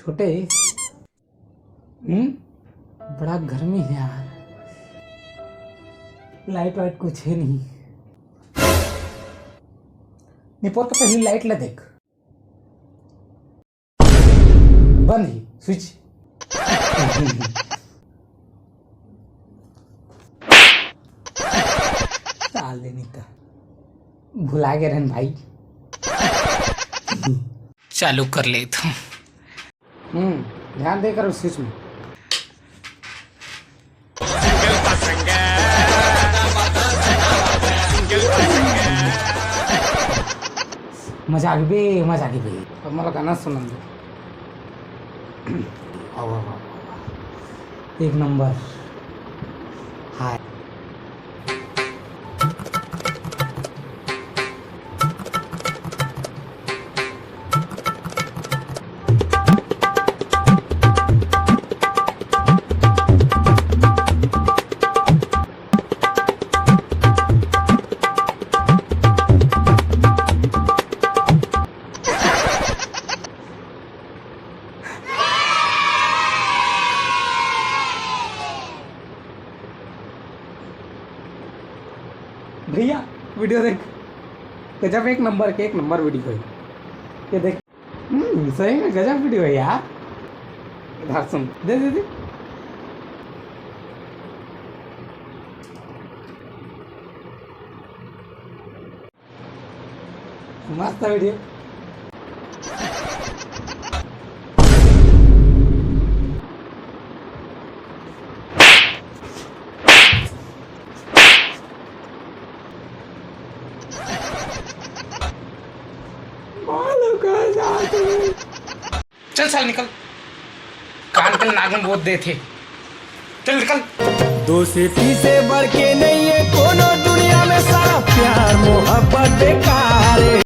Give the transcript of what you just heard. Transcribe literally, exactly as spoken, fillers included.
छोटे, हम्म, बड़ा गर्मी है यार, लाइट वाइट कुछ है नहीं। निपोर के पहली लाइट ला देख, बंद ही स्विच। साले नहीं तो भुला गए रहन भाई। चालू कर लेता हूँ। हम्म, ध्यान देकर उस स्विच में। मजा आ गई बे, मजा आ गई बे। अब मोला गाना सुनन दे। वाह, वाह, वाह, वाह। एक नंबर। हाय। भैया, वीडियो देख, गजब, एक नंबर के एक नंबर वीडियो है। ये देख, हम्म, सही में गजब वीडियो है यार। इधर सुन, दे दे दे। मस्त वीडियो। चल साल निकल, कान के नाक में बहुत देथे। चल निकल। दोस्ती से बढ़ के नहीं है कोनो